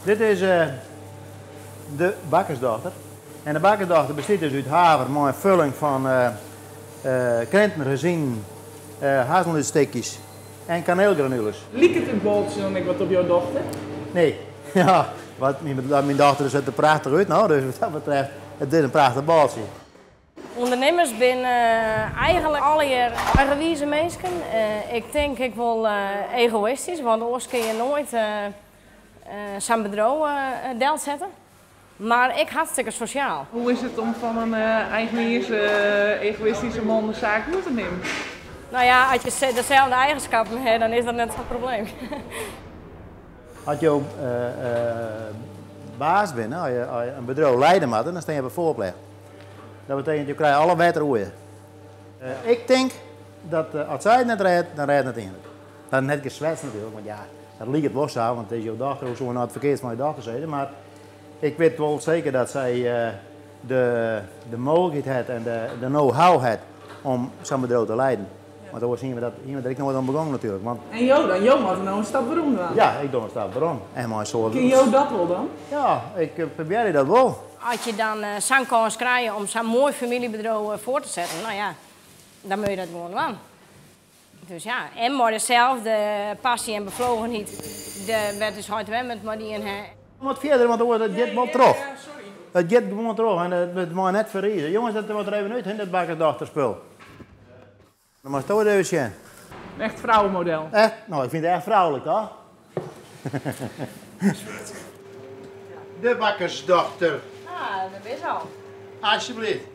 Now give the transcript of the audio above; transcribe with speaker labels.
Speaker 1: Dit is de bakkersdochter. En de bakkersdochter bestiet dus út haver mei in fulling fan krinten, rezinen, hazelnútstikjes en kaneelgranules.
Speaker 2: Liket it boltsje dan ek wat op jo dochter?
Speaker 1: Nee. Ja, wat, myn dochter sjocht der prachtich út no, dus wat dat betreft, it is in prachtich boltsje.
Speaker 3: Undernimmers binne eigenlik allegear eigenwize minsken. Ik tink ek wol egoïstysk, want oars kinne je noait sa'n bedriuw delsette. Mar ek hartstikke sosjaal.
Speaker 2: Hoe is it om fan in eigenwize, egoïstyske man de saak oer te nimmen?
Speaker 3: No ja, as je deselde eigenskappen ha, dan is dat net sa'n probleem.
Speaker 1: As jo baas binne, as je in bedriuw leide moatte, dan stean je op 'e foarplecht. Dat betekent, jo krije alle wetter oer je. Ik tink dat as sy it net rêdt, dan rêdt net ien it. Dat is net geswetst natuerlik, want ja, dat liket wol sa, want it is jo dochter, hoe soe je no it ferkeards fan je dochter sizze, mar ik wit wol seker dat sy de mooglikheid hat en de know-how hat om sa'n bedriuw te leiden. Want oars hiene we dat, hiene we der ek noait oan begûn natuerlik. Want
Speaker 2: En jo dan? Jo moatte no in stap werom dwaan.
Speaker 1: Ja, ik doch in stap werom. En mei in soad.
Speaker 2: Kin jo dat wol dan?
Speaker 1: Ja, ik probearje dat wol.
Speaker 3: As je dan sa'n kâns krije om sa'n moai famyljebedriuw foar te setten, no ja, dan moatte je dat gewoan dwaan. Dus ja, en mei deselde passy en beflogenheid de wêr't ús heit wer mei dien ha.
Speaker 1: Wat fierder, want oars it giet wol troch. It giet gewoan troch en it mei net ferrize. Jonges, dat moat der even út, hè, dat bakkersdochterspul. Dan moatst do it even sjen.
Speaker 2: In echt frouwemodel.
Speaker 1: Echt? No, ik fyn it echt froulik, toch? De bakkersdochter.
Speaker 3: Ah, dêr bist al.
Speaker 1: Alsjeblieft.